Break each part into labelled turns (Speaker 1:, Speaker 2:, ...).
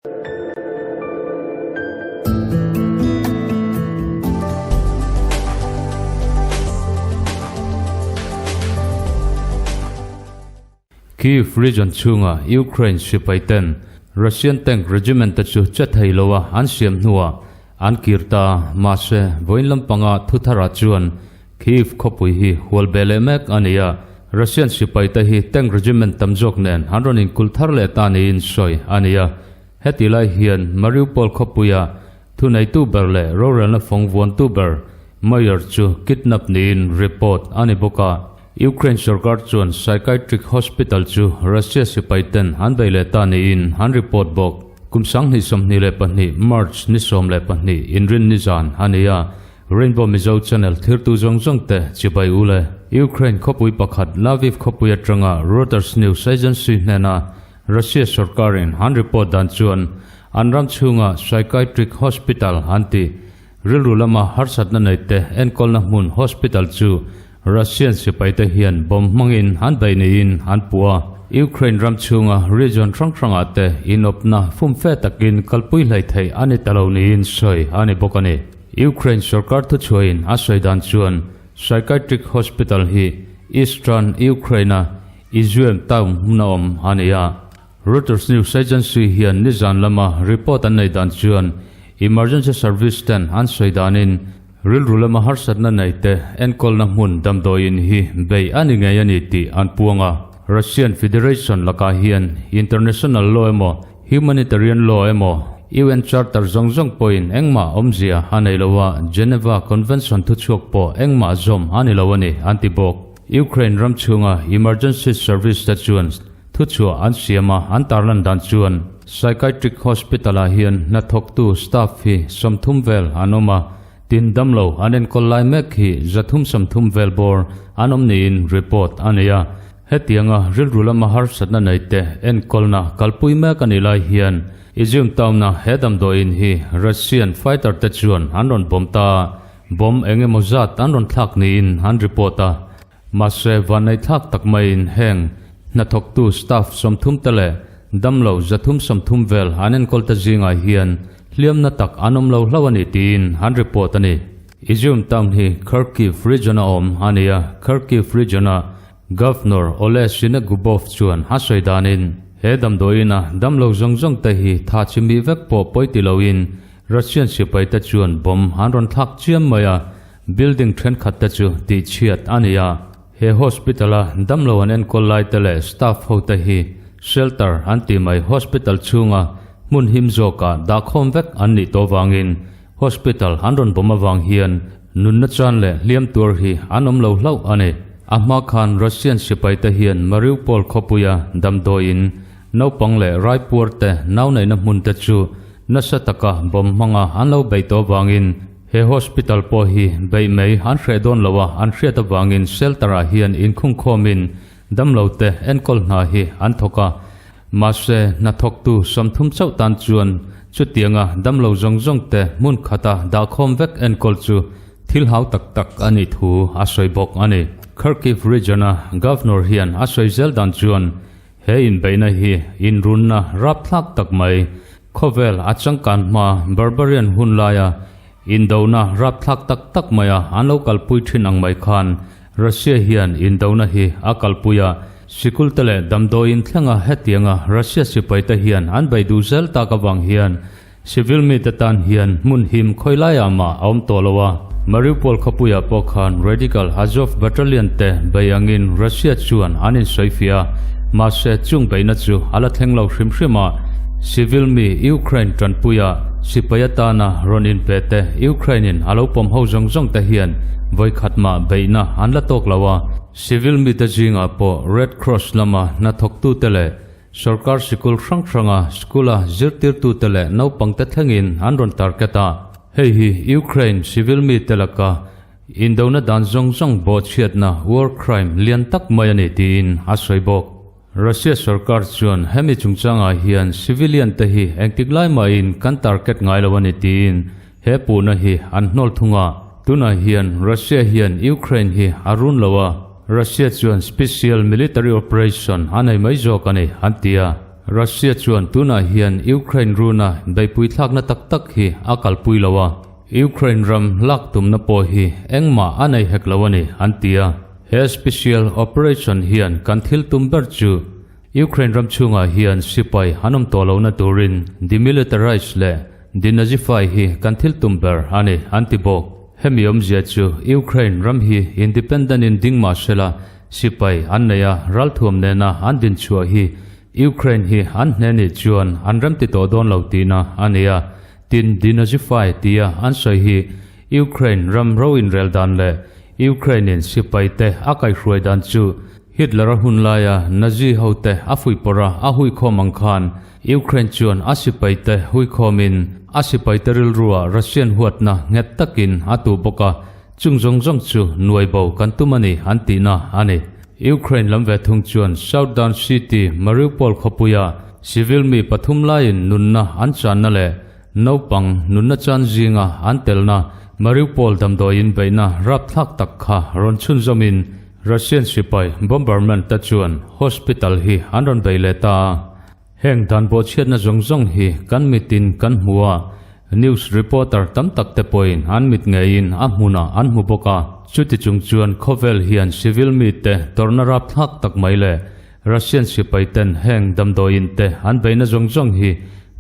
Speaker 1: Kyiv region chhunga Ukraine sipaiten Russian tank regiment te chu che thei loa an siam hnuah an kir ta. Mahse, vawiin lampanga thu tharah chuan Kyiv khawpui hi hual be leh mek a ni a, Russian sipaite hi tank regiment tam zawk nen an rawn inkulh thar leh ta niin sawi a ni a. Heti lai hian Mariupol khawpuia thuneitu ber leh rorelna fawng vuantu ber Mayor chu kidnap niin report a ni bawk a. Ukraine sorkar chuan psychiatric hospital chu Russia sipaiten an bei leh ta niin an report bawk. Kum 2022 March ni 12 inrin nizan a ni a, Rainbow Mizo Channel thirtu zawng zawng te chibai u le. Ukraine khawpui pakhat Lviv khawpui atanga Reuters news agency hnena Russia sorkarin an report dan chuan an ram chhunga psychiatric hospital an ti rilru lama harsatna nei te enkawlna hmun hospital chu Russian sipaite hian bomb hmangin an bei niin an puh a. Ukraine ram chhunga region hrang hrangah te inawpna fumfe takin kalpui hlei theih a ni ta lo niin sawi a ni bawk a ni. Ukraine sorkar thuchhuahin a sawi dan chuan psychiatric hospital hi eastern Ukraine-a Izium town hmuna awm a ni a. Reuters news agency hian nizan lama report an nei dan chuan emergency service ten an sawi danin rilru lama harsatna nei te enkawlna hmun damdawiin hi bei a ni ngei a ni tih an puang a. Russian Federation lakah hian international law emaw humanitarian law emaw UN Charter zawng zawng pawhin engmah awmzia a nei lo a, Geneva Convention thuchhuak pawh engmah zawm a ni lo a ni an ti bawk. Ukraine ram chhunga emergency service te chuan Thuchhuah an siam a, an tarlan dan chuan Psychiatric Hospital-ah hian hnathawktu staff hi 30 vel an awm a, tin damlo an enkawl lai mek hi 330 vel bawr an awm niin report a nei a. Hetianga rilru lama harsatna neite enkawlna kalpui mek a nih lai hian Izium town-a he damdawiin hi Russian fighter te chuan an rawn bawm ta a, bomb eng emaw zat an rawn thlak niin an report a. Mahse, vanneihthlak tak maiin heng hnathawktu staff 30 te leh damlo 330 vel an enkawl te zingah hian hliamna tak an awm lo hlauh a ni tiin an report a ni. Izium town hi Kharkiv region-a awm a ni a, Kharkiv region-a Governor Oleh Sinegubov chuan a sawi danin he damdawiina damlo zawng zawng te hi tha chimih vek pawh pawi ti loin Russian sipaite chuan bomb an rawn thlak chiam mai a, Building thenkhat te chu tihchhiat a ni a, he hospital a damlo an enkawl lai te leh staff ho te hi shelter an tih mai hospital chhunga hmun him zawkah dahkhawm vek an nih tawh vangin hospital an rawn bawm avang hian nunna chan leh hliam tuar hi an awm lo hlauh a ni. A hma khan Russian sipai te hian Mariupol khawpuia damdawiin naupang leh raipuar te nau neihna hmun te chu nasa taka bawm hmanga an lo beih tawh vangin He hospital pawh hi beih mai an hreh dawn lo a, an hriat avangin shelter ah hian inkhungkhawmin damlo te enkawl hna hi an thawk a. Mahse, hnathawktu 30 chauh tan chuan chutianga damlo zawng zawng te hmun khata dahkhawm vek enkawl chu thil hau tak tak a nih thu a sawi bawk a ni. Kharkiv region-a Governor hian a sawi zel dan chuan he inbeihna hi inrunna rapthlak tak mai Khawvel a changkan hma Barbarian hun laia indona rapthlak tak tak maia an lo kalpui thin ang mai khan Russia hian indona hi a kalpui a, sikul te leh damdawiin thlenga hetianga Russia sipai te hian an bei duh zel tak avang hian civil mite tan hian hmun him khawi laiah mah a awm tawh lo a. Mariupol khawpuiah pawh khan radical Azov Battalion te bei angin Russia chuan an insawifiah a, mahse chung beihna chu a la thleng lo hrim hrim a, civil mi Ukraine tanpuia sipai atana rawn inpe te Ukraine-in a lo pawm ho zawng zawng te hian vawikhat mah beihna an la tawk lo a, civil mite zingah pawh Red Cross lama hnathawktute leh Sorkar sikul hrang hranga school-a zirtirtute leh naupangte thlengin an rawn target a. Hei hi Ukraine civil mite laka indona dan zawng zawng bawhchhiatna war crime lian tak mai a ni tiin a sawi bawk. Russia sorkar chuan hemi chungchangah hian civilian te hi engtik lai mahin kan target ngai lo a ni tiin he puhna hi an hnawl thung a. Tunah hian Russia hian Ukraine hi a run lo a, Russia chuan special military operation a nei mai zawk a ni an ti a. Russia chuan tunah hian Ukraine runa beihpui thlakna tak tak hi a kalpui lo a, Ukraine ram lak tumna pawh hi engmah a nei hek lo a ni, an ti a. He special operation hian kan thil tum ber chu Ukraine ram chhungah hian sipai an awm tawh lohna turin demilitarise leh denazify hi kan thil tum ber a ni, an ti bawk. Hemi awmzia chu Ukraine ram hi independent in ding mah sela sipai an nei a, ralthuam nena an din chhuah hi Ukraine hi an hne nih chuan an remti tawh dawn lo tihna a ni a. Tin, denazify tia an sawi hi Ukraine ram ro inrel dan leh Ukraine in sipai te a kaihhruai dan chu Hitler-a hun laia Nazi hote a fuihpawrh a a huikhawm ang khan Ukraine chuan a sipaite huikhawmin a sipaite rilrua Russian huatna nghet takin a tuh bawk a, chung zawng zawng chu nuai bo kan tum a ni an tihna a ni. Ukraine lam ve thung chuan Southdown City, Mariupol khawpuia civil mi pathum laiin nunna an channa leh naupang nunna chan zinga an telna Mariupol damdawiin beihna rapthlak tak kha rawn chhunzawmin Russian sipai bomberman te chuan hospital hi an rawn bei leh ta a, heng dan bawhchhiatna zawng zawng hi kan mitin kan hmu a, news reporter tam tak te pawhin an mit ngeiin a hmunah an hmu bawk a, chuti chung chuan khawvel hian civil mite tawrhna rapthlak tak mai leh Russian sipai ten heng damdawiin te an beihna zawng zawng hi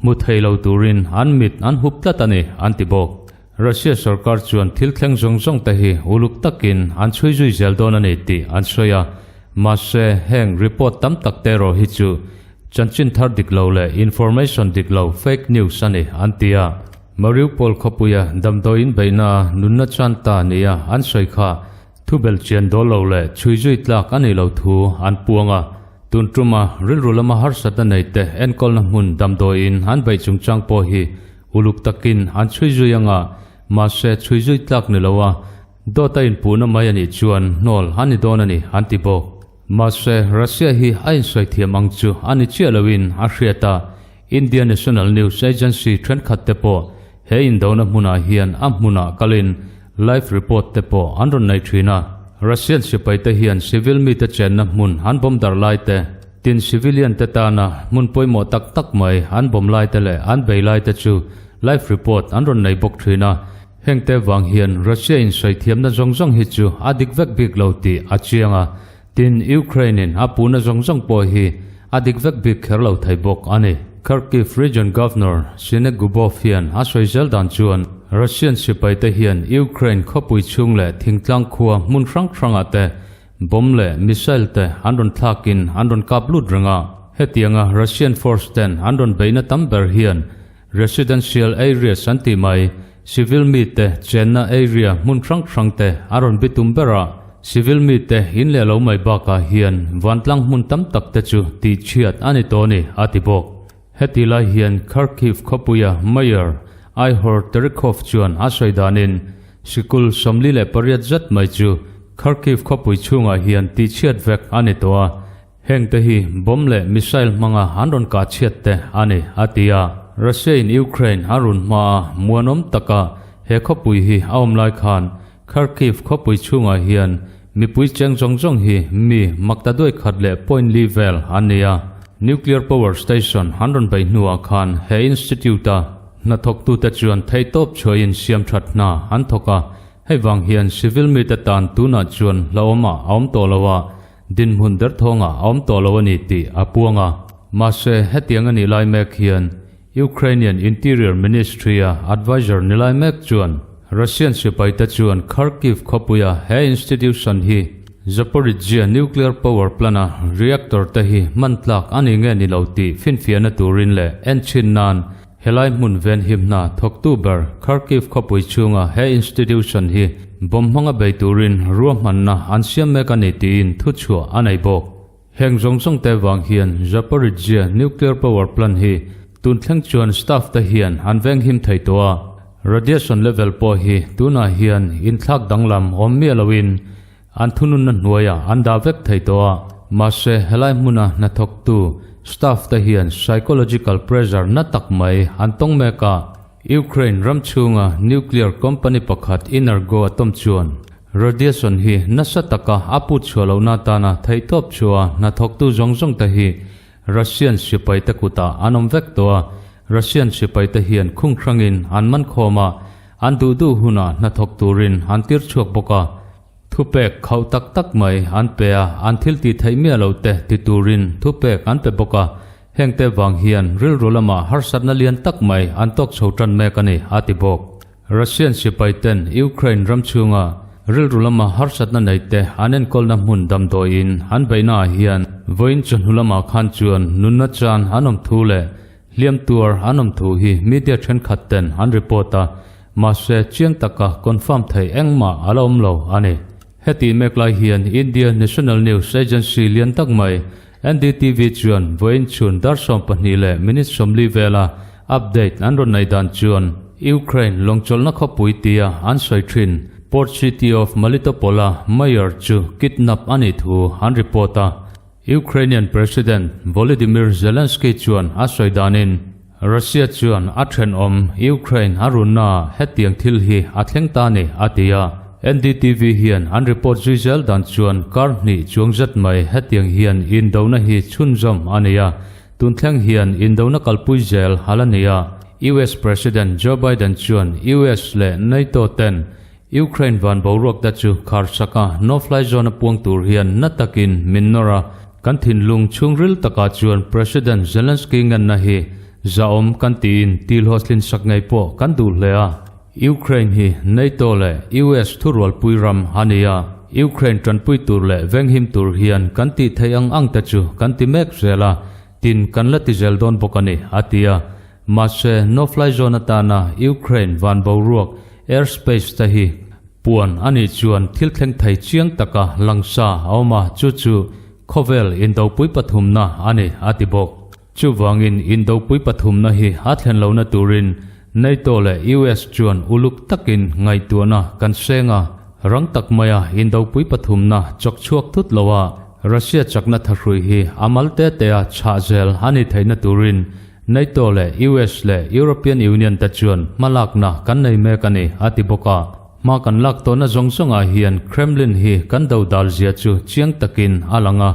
Speaker 1: hmu thei lo turin an mit an hup tlat a ni, an ti bawk. Russia sorkar chuan thil thleng zawng zawng te hi uluk takin an chhui zui zel dawn a ni tih an sawi a, mahse heng report tam tak te erawh hi chu chanchin thar dik lo leh information dik lo, fake news, a ni an ti a. Mariupol khawpuia damdawiin beihna a nunna chan ta nia an sawi kha thubel chian dawl lo leh chhui zui tlak a nih loh thu an puang a, tun tuma rilru lama harsatna nei te enkawlna hmun damdawiin an beih chungchang pawh hi Uluk takin an chhui zui anga, mahse chhui zui tlak ni lo a, dawt a inpuhna mai a nih chuan hnawl a ni dawn a ni an ti bawk. Mahse Russia hi a insawi thiam ang chu a ni chiah loin a hriat a, India National News Agency thenkhat te pawh he indona hmunah hian a hmunah kalin live report te pawh an rawn nei thin a. Russian sipaite hian civil mite chenna hmun an bomb darh lai te, Tin, civilian te tana hmun pawimawh tak tak mai an bawm lai te leh an bei lai te chu live report an rawn nei bawk thin a. Heng te vang hian Russia in sawi thiamna zawng zawng hi chu a dik vek bik lo tih a chiang a. Tin, Ukraine in a puhna zawng zawng pawh hi a dik vek bik kher lo thei bawk a ni. Kharkiv Region Governor Sinegubov hian a sawi zel dan chuan Russian sipai te hian Ukraine khawpui chhung leh thingtlang khua hmun hrang hrangah te Bomb leh missile te an rawn thlakin an rawn kap lut reng a, hetianga Russian force ten an rawn beihna tam ber hian residential areas an tih mai, civil mite chenna area hmun hrang hrang te a rawn bitum ber a, civil mite in leh lo mai bakah hian vantlang hmun tam tak te chu tihchhiat a ni tawh a ni, a ti bawk. Heti lai hian Kharkiv khawpuia Mayor Ihor Terekhov chuan a sawi danin sikul 48 zet mai chu Kharkiv khawpui chhungah hian tihchhiat vek a ni tawh a, hengte hi bomb leh missile hmanga an rawn kah chhiat te a ni, a ti a. Russia-in Ukraine a run hmaa muanawm taka he khawpui hi a awm lai khan Kharkiv khawpui chhungah hian mipui cheng zawng zawng hi mi makta duai khat leh point li vel an ni a. Nuclear power station an rawn beih hnuah khan he institute-a hnathawktute chuan theihtawp chhuahin siamthat hna an thawk a, hei vang hian civil mite tan tunah chuan hlauhawmah a awm tawh lo a, dinhmun derthawngah a awm tawh lo a ni tih a puang a. Mahse, hetiang a nih lai mek hian Ukrainian Interior Ministry-a adviser ni lai mek chuan Russian sipaite chuan Kharkiv khawpuia he institution hi Zaporizhzhia nuclear power plant-a reactor te hi hman tlak a ni nge ni lo tih finfiahna turin leh enchhin nan helai hmun venhim hna thawktu ber Kharkiv khawpui chhunga he institution hi bomb hmanga bei turin ruahmanna an siam mek a ni tiin thuchhuah a nei bawk. Heng zawng zawng te vang hian Zaporizhzhia nuclear power plant hi tun thleng chuan staff te hian an veng him thei tawh a, radiation level pawh hi tunah hian inthlak danglam awm miah loin an thununna hnuaiah an dah vek thei tawh a, mahse helai hmuna hnathawktu staff te hian psychological pressure na tak mai an tawng mek a. Ukraine ram chhunga nuclear company pakhat Energoatom chuan Radiation hi nasa taka a put chhuah lohna atana theihtawp chhuah a hnathawktu zawng zawng te hi Russian sipaite kutah an awm vek tawh a, Russian sipaite hian khung hrangin an man khawm a, an duh duh hunah hnathawk turin an tir chhuak bawk a. Thupek khauh tak tak mai an pe a, an thil tih theih miah loh te ti turin thupek an pe bawk a, hengte vang hian rilru lamah harsatna lian tak mai an tawk chho tan mek a ni, a ti bawk. Russian sipai ten Ukraine ram chhunga rilru lama harsatna nei te an enkawlna hmun damdawiin an beihna ah hian vawiin chawhnu lamah khan chuan nunna chan an awm thu leh hliam tuar an awm thu hi media thenkhat ten an report a, mahse chiang taka confirm theih engmah a la awm lo a ni. Heti mek lai hian India National News Agency lian tak mai NDTV chuan vawiin chhun dar 12 leh minute 40 vela update an rawn nei dan chuan Ukraine lawngchawlhna khawpui tia an sawi thin Port City of Melitopol-a mayor chu kidnap a nih thu an report a. Ukrainian President Volodymyr Zelensky chuan a sawi danin Russia chuan a thenawm Ukraine a runna hetiang thil hi a thleng ta ni, a ti a. NDTV hian an report zui zel dan chuan kar hnih chuang zet mai hetiang hian indona hi chhunzawm a ni a, tun thleng hian indona kalpui zel a la ni a. US President Joe Biden chuan US leh NATO ten Ukraine van boruak te chu khar sak a, no-fly zone a puang tur hian na takin min nawr a, kan thinlung chhungril takah chuan President Zelensky ngenna hi zahawm kan tiin tilhawthlin sak ngei pawh kan duh hle a. Ukraine hi NATO leh US thurualpui ram a ni a, Ukraine tanpui tur leh venghim tur hian kan tih theih ang ang te chu kan ti mek zel a, tin kan la ti zel dawn bawk a ni, a ti a. Mahse, no-fly zone atana Ukraine van boruak, airspace, te hi puan a nih chuan thil thleng thei chiang taka langsa a awm a, chu chu khawvel indopui pathumna a ni, a ti bawk. Chuvangin indopui pathumna hi a thlen lohna turin NATO leh US chuan uluk takin ngaihtuahna kan seng a, rang tak maia indopui pathumna chawk chhuak thut loa Russia chakna thahrui hi a mal te tea chhah zel a nih theihna turin NATO leh US leh European Union te chuan hmalakna kan nei mek a ni, a ti bawk a. Hma kan lak tawhna zawng zawngah hian Kremlin hi kan dodal zia chu chiang takin a lang a.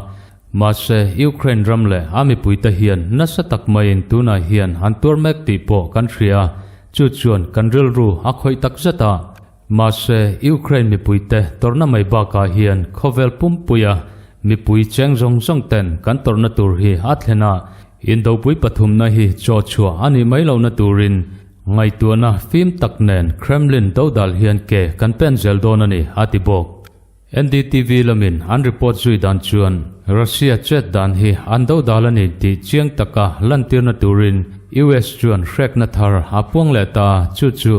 Speaker 1: Mahse, Ukraine ram leh a mipuite hian nasa tak maiin tunah hian an tuar mek tih pawh kan hria a, chu chuan kan rilru a khawih tak zet a. Mahse, Ukraine mipuite tawrhna mai bakah hian khawvel pumpuia mipui cheng zawng zawng ten kan tawrhna tur hi a thlen a, indopui pathumna hi chaw chhuah a nih mai lohna turin ngaihtuahna fim tak nen Kremlin dodal hian ke kan pen zel dawn a ni, a ti bawk. NDTV lamin an report zui dan chuan Russia chet dan hi an dodal a ni tih chiang taka lantirna turin US chuan hrekna thar a puang leh ta, chu chu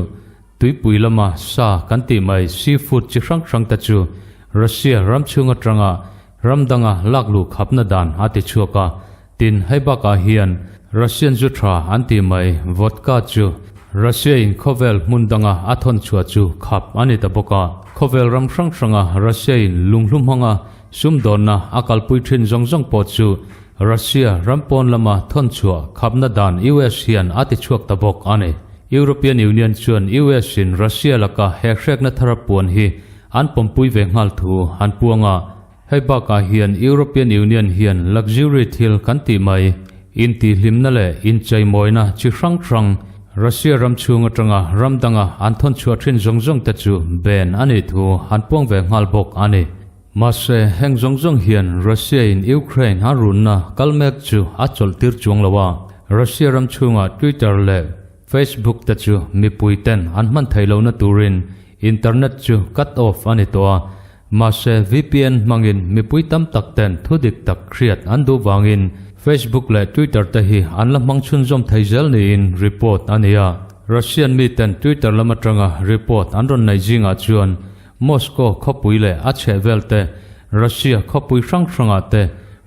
Speaker 1: Tuipui lama sa kan tih mai seafood chi hrang hrang te chu Russia ram chhung atanga ram danga lak luh khapna dan a ti chhuak a, tin hei bakah hian Russian zu tha an tih mai vodka chu Russia in khawvel hmun danga a thawn chhuah chu khap a ni ta bawk a. Khawvel ram hrang hranga Russia in lunghlu hmanga sumdawnna a kalpui thin zawng zawng pawh chu Russia ram pawn lama thawn chhuah khapna dan US hian a ti chhuak ta bawk a ni. European Union chuan US in Russia laka he hrekna thar a puan hi an pawmpui ve nghal thu an puang a. Hei bakah hian European Union hian luxury thil kan tih mai, intihhlimna leh incheimawina chi hrang hrang Russia ram chhung atanga ram danga an thawn chhuah thin zawng zawng te chu ban a nih thu an puang ve nghal bawk a ni. Mahse, heng zawng zawng hian Russia in Ukraine a runna kal mek chu a chawlh tir chuang lo a. Russia ram chhungah Twitter leh Facebook te chu mipui ten an hman theih lohna turin internet chu cut off a ni tawh a. Mahse, VPN hmangin mipui tam tak ten thu dik tak hriat an duh vangin Facebook leh Twitter te hi an la hmang chhunzawm thei zel niin report a ni a. Russian miten Twitter lam atanga report an rawn nei zingah chuan Moscow khawpui leh a chhehvel te, Russia khawpui hrang hrangah te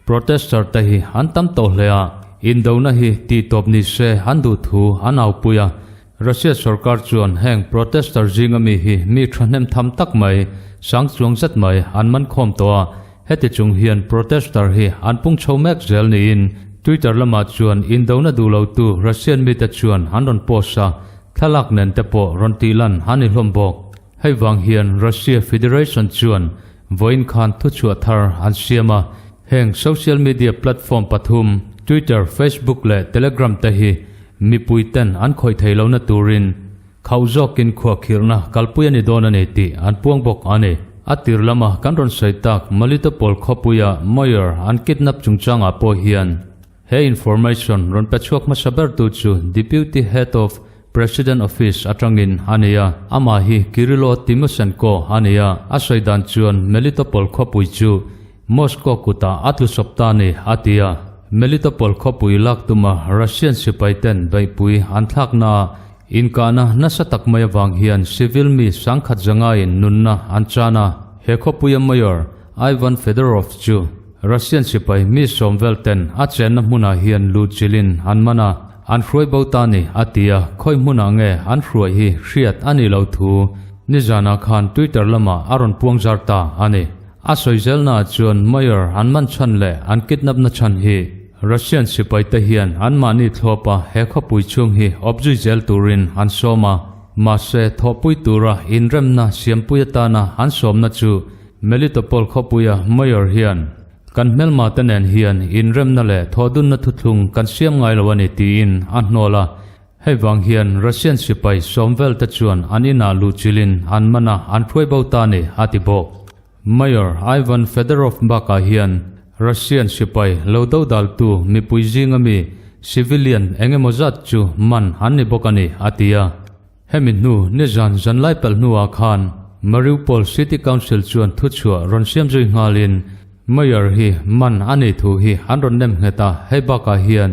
Speaker 1: protester te hi an tam tawh hle a, indona hi tihtawp ni se an duh thu an aupui a. Russia sorkar chuan heng protester zinga mi hi mi thahnem tham tak mai, sang chuang zet mai an man khawm tawh a, heti chung hian protester hi an pung chho mek zel niin Twitter lamah chuan indona duh lotu Russian mite chuan an rawn post a, thlalak nen te pawh rawn tihlan an ihlawm bawk. Hei vang hian Russia Federation chuan vawiin khan thuchhuah thar an siam a, heng social media platform pathum. Twitter, Facebook leh Telegram te hi mipui ten an khawih thei lohna turin khauh zawkin khuahkhirhna kalpui a ni dawn a ni tih an puang bawk a ni. A tir lama kan rawn sawi tak Melitopol khawpuia Mayor an kidnap chungchangah pawh hian He information rawn pe chhuak hmasa bertu chu Deputy Head of President Office atangin a ni a, amah hi Kyrylo Tymoshenko a ni a, a sawi dan chuan Melitopol khawpui chu Moscow kutah a tlu sawp ta ni a ti a. Melitopol khawpui lak tuma Russian sipaiten beihpui an thlaknaah inkahna nasa tak mai avang hian civil mi sangkhat zangaiin nunna an chan a, he khawpuia Mayor Ivan Fedorov chu Russian sipai mi sawm vel ten a chenna hmunah hian lut chilhin an man a, an hruai bo ta ni a ti a, khawi hmunah nge an hruai hi hriat a nih loh thu nizanah khan Twitter lamah a rawn puang zar ta a ni. A sawi zelnaah chuan Mayor an man chhan leh an kidnap na chhan hi Russian sipai te hian anmahni thlawpa he khawpui chhung hi awp zui zel turin an sawm a, mahse thawhpui tura inremna siampui atana an sawmna chu Melitopol khawpuia Mayor hian, Kan hmelma te nen hian inremna leh thawhdunna thuthlung kan siam ngai lo a ni tiin a hnawl a. Hei vang hian Russian sipai sawm vel te chuan an inah luh chilhin an man a, an hruai bo ta a ni, a ti bawk. Mayor Ivan Fedorov bakah hian Russian sipai lo dodaltu mipui zinga mi civilian eng emaw zat chu man an ni bawk a ni, a ti a. Hemi hnu nizan zanlai pelh hnuah khan Mariupol City Council chuan thuchhuah rawn siam zui nghalin Mayor hi man a nih thu hi an rawn nem nghet a, hei bakah hian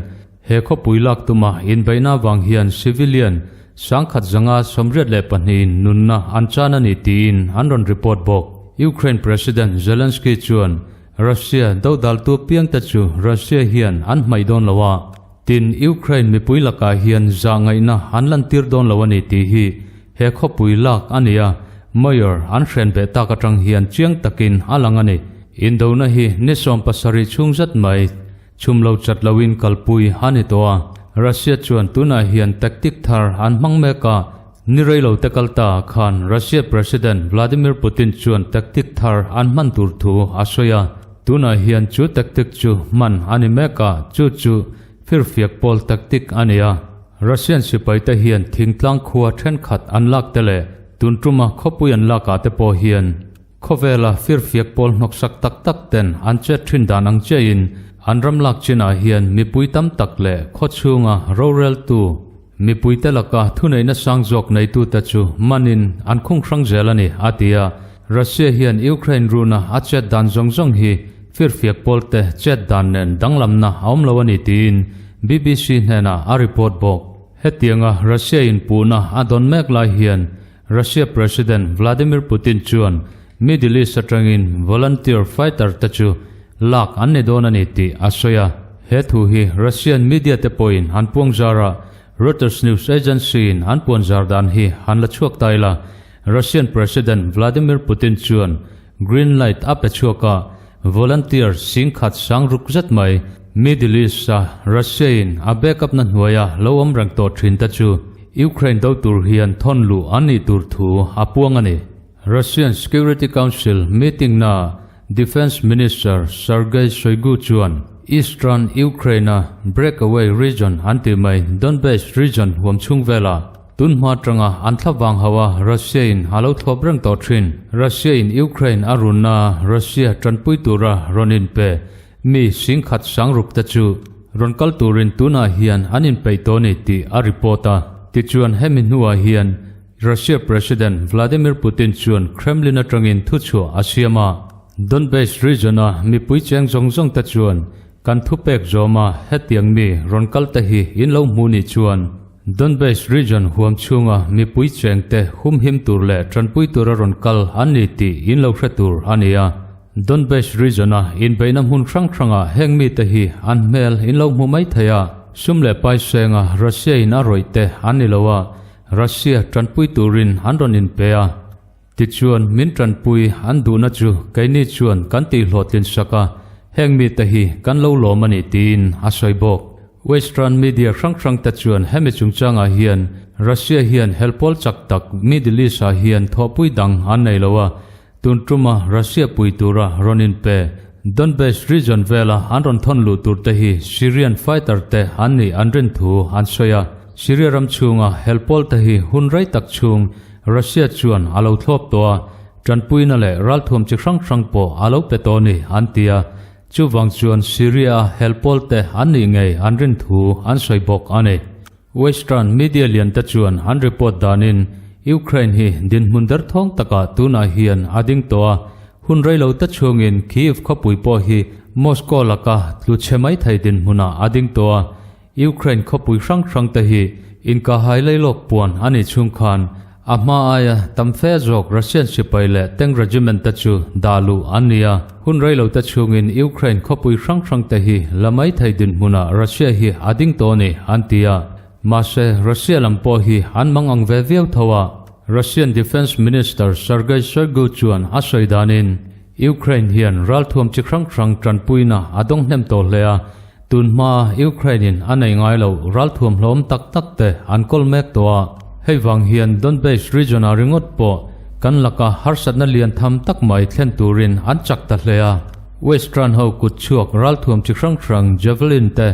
Speaker 1: he khawpui lak tuma inbeihna avang hian civilian 1182 in nunna an chan a ni tiin an rawn report bawk. Ukraine President Zelensky chuan Russia dodaltu piangte chu Russia hian an hmaih dawn lo a, Tin, Ukraine mipui lakah hian zah ngaihna an lantir dawn lo a ni tih hi he khawpui lak a ni a, Mayor an hren beh tak atang hian chiang takin a lang a ni. Indona hi ni 70 chhung zat mai chhum lo chat loin kalpui a ni tawh a, Russia chuan tunah hian tactic thar an hmang mek a, ni rei lo te kal ta khan Russia President Vladimir Putin chuan tactic thar an hman tur thu a sawi a. Tunah hian chu tactic chu hman a ni mek a, chu chu firfiak pawl tactic a ni a. Russian sipaite hian thingtlang khua thenkhat an lak te leh tun tuma khawpui an lakah te pawh hian khawvela firfiak pawl hnawksak tak tak ten an chet thin dan ang chiahin an ram lak chinah hian mipui tam tak leh khawchhunga roreltu Mipuite laka thuneihna sang zawk neitute chu manin an khung hrang zel a ni, a ti a. Russia hian Ukraine runa a chet dan zawng zawng hi firfiak pawlte chet dan nen danglamna a awm lo a ni tiin BBC hnenah a report bawk. Hetianga Russia in puhna a dawn mek lai hian Russia President Vladimir Putin chuan Middle East atangin volunteer fighter te chu lak an ni dawn a ni tih a sawi a. He thu hi Russian media te pawhin an puang zar a, Reuters news agency in an puan zar dan hi han la chhuak ta ila. Russian President Vladimir Putin chuan green light a pe chhuak a, volunteer singkhat sang ruk zet mai Middle East a Russia in a backup na hnuaia lo awm reng tawh thin te chu Ukraine do tur hian thawn luh an nih tur thu a puang a ni. Russian Security Council meeting na Defence Minister Sergei Shoigu chuan Eastern Ukraine-a breakaway region an tih mai Donbass region huam chhung vela tun hma atanga an thla vang ho a Russia-in a lo thlawp reng tawh thin. Russia-in Ukraine a runna Russia tanpui tura rawn inpe mi singkhat sangruk te chu rawn kal turin tunah hian an inpeih tawh a ni tih a report a. Tichuan hemi hnuah hian Russia President Vladimir Putin chuan Kremlin atangin thuchhuah a siam a, Donbass region-a mipui cheng zawng zawng te chuan kan thupek zawma hetiang mi rawn kal te hi in lo hmu nih chuan Donbass region huam chhunga mipui cheng te humhim tur leh tanpui tura rawn kal an ni tih in lo hre tur a ni a. Donbass region-a inbeihna hmun hrang hrangah heng mite hi an hmel in lo hmu mai thei a, sum leh paisenga Russia-in a rawih te an ni lo a, Russia tanpui turin an rawn inpe a, tichuan min tanpui an duhna chu keini chuan kan tihhlawhtlin sak a, heng mite hi kan lo lawm a ni tiin a sawi bawk. Western media hrang hrangte chuan hemi chungchangah hian Russia hian helpawl chak tak Middle East-ah hian thawhpui dang an nei lo a, tun tuma Russia pui tura rawn inpe. Donbass region vela an rawn thawn luh tur te hi Syrian fighter te an nih an rin thu an sawi a. Syria ram chhunga hel pawl te hi hun rei tak chhung Russia chuan a lo thlawp tawh a, tanpuina leh ralthuam chi hrang hrang pawh a lo pe tawh a ni an ti a. Chuvang chuan Syria-a hel pawl te an nih ngei an rin thu an sawi bawk a ni. Western media lian te chuan an report danin Ukraine hi dinhmun derthawng takah tunah hian a ding tawh a, hun rei lo te chhungin Kyiv khawpui pawh hi Moscow laka tlu chhe mai thei dinhmunah a ding tawh a, Ukraine khawpui hrang hrang te hi inkahhai leilawk puan a nih chhung khan a hma aia tam fe zawk Russian sipai leh tank regiment te chu dah luh an ni a. Hun rei lo te chhungin Ukraine khawpui hrang hrang te hi la mai thei dinhmunah Russia hi a ding tawh a ni an ti a. Mahse, Russia lam pawh hi an mang ang ve viau tho a. Russian Defence Minister Sergei Shoigu chuan a sawi danin Ukraine hian ralthuam chi hrang hrang tanpuina a dawng hnem tawh hle a, tun hmaa Ukraine-in a nei ngai loh ralthuam hlawm tak tak te an kawl mek tawh a. Hei vang hian Donbass region-ah ringawt pawh kan laka harsatna lian tham tak mai thlen turin an chak ta hle a. Western ho kut chhuak ralthuam chi hrang hrang Javelin te,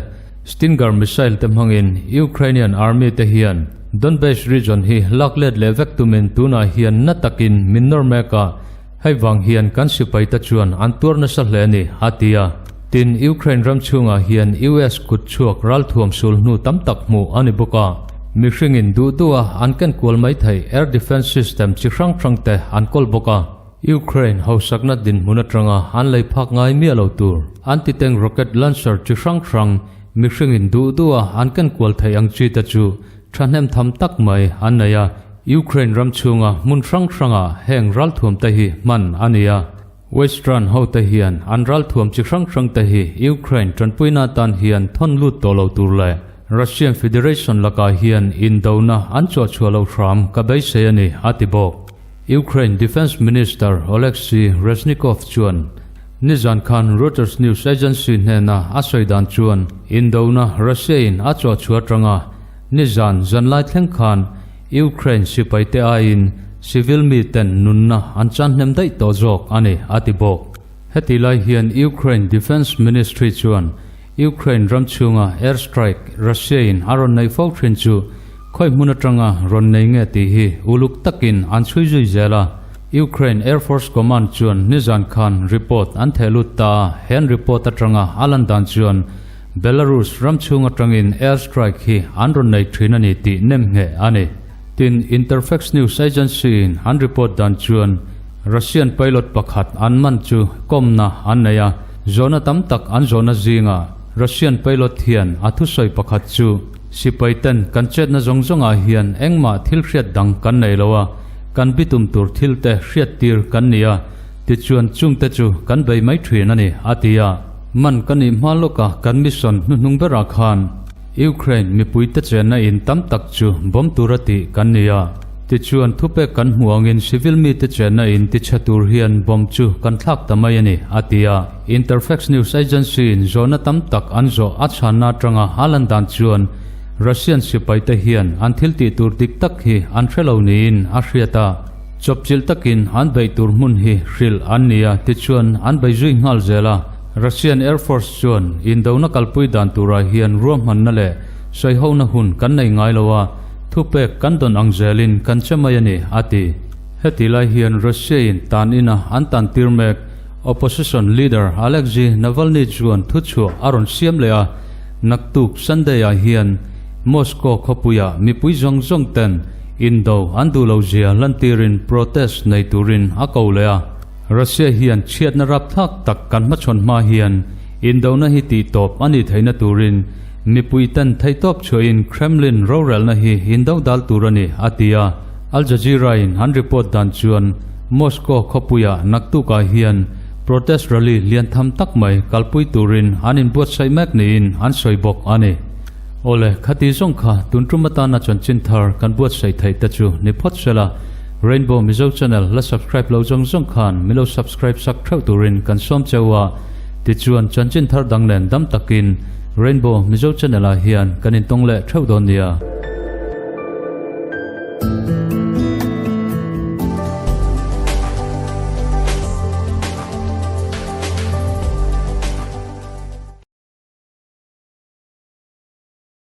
Speaker 1: Stinger missile te hmangin Ukrainian army te hian Donbass region hi lak let leh vek tumin tunah hian na takin min nawr mek a. Hei vang hian kan sipai te chuan an tuar nasa hle a ni, a ti a. Tin, Ukraine ram chhungah hian US kut chhuak ralthuam sul hnu tam tak hmuh a ni bawk a. Mihringin duh duha an ken kual mai theih air defence system chi hrang hrang te an kawl bawk a. Ukraine hausakna dinhmun atanga an lei phak ngai miah lo tur anti-tank rocket launcher chi hrang hrang mihringin duh duha an ken kual theih ang chi te chu Thahnem tham tak mai an nei a, Ukraine ram chhunga hmun hrang hrangah heng ralthuam te hi hman a ni a. Western hote hian an ralthuam chi hrang hrang te hi Ukraine tanpuina atan hian thawn lut tawh lo tur leh Russian Federation lakah hian indona an chhuahchhuah loh hram ka beisei a ni, a ti bawk. Ukraine Defence Minister Oleksiy Reznikov chuan nizan khan Reuters news agency hnena a sawi dan chuan indona Russia-in a chhuahchhuah atanga Nizan zanlai thleng khan Ukraine sipaite aiin civil miten nunna an chan hnem daih tawh zawk a ni, a ti bawk. Heti lai hian Ukraine Defence Ministry chuan Ukraine ram chhunga air strike Russia-in a rawn neih fo thin chu khawi hmun atanga rawn nei nge tih hi uluk takin an chhui zui zel a. Ukraine Air Force Command chuan nizan khan report an theh lut ta a, hen report atanga a lan dan chuan Belarus ram chhung atangin air strike hi an rawn nei thin a ni tih nem ngheh a ni. Tin, Interfax news agency-in an report dan chuan Russian pilot pakhat an man chu kawmna an nei a, zawhna tam tak an zawhna zingah Russian pilot hian a thusawi pakhat chu, Sipai ten kan chetna zawng zawngah hian engmah thil hriat dang kan nei lo a, kan bitum tur thil te hriat tir kan ni a, tichuan chungte chu kan bei mai thin a ni, a ti a. Man ka nih hma lawka kan mission hnuhnung berah khan Ukraine mipuite chenna in tam tak chu bomb tura tih kan ni a. Tichuan thupek kan hmuh angin civil mite chenna in tichhe tur hian bomb chu kan thlak ta mai a ni, a ti a. Interfax news agency-in zawhna tam tak an zawh a chhanna atanga a lan dan chuan Russian sipaite hian an thil tih tur dik tak hi an hre lo niin a hriat a. Chawpchilh takin an beih tur hmun hi hrilh an ni a, tichuan an bei zui nghal zel a. Russian Air Force chuan indona kalpui dan turah hian ruahmanna leh sawihona hun kan nei ngai lo a, thupek kan dawn ang zelin kan che mai a ni, a ti. Heti lai hian Russia-in tan ina an tan tir mek opposition leader Alexei Navalny chuan thuchhuah a rawn siam leh a, naktuk Sunday-ah hian Moscow khawpuiah mipui zawng zawng ten Indo an duh lo zia lantirin protest nei turin a ko leh a. Russia hian chhiatna rapthlak tak kan hmachhawn hma hian Indona hi tihtawp a nih theihna turin mipui ten theihtawp chhuahin Kremlin rorelna hi indo dal tur a ni, a ti a. Al Jazeera-in an report dan chuan Moscow khawpuiah naktukah hian protest rally lian tham tak mai kalpui turin an inbuatsaih mek niin an sawi bawk a ni. Awle, khati zawng kha tun tum atana chanchin thar kan buatsaih theih te chu ni phawt sela, Rainbow Mizo Channel la subscribe lo zawng zawng khan min lo subscribe sak theuh turin kan sawm cheu a, tichuan chanchin thar dang nen dam takin Rainbow Mizo Channel ah hian kan intawng leh theuh dawn nia.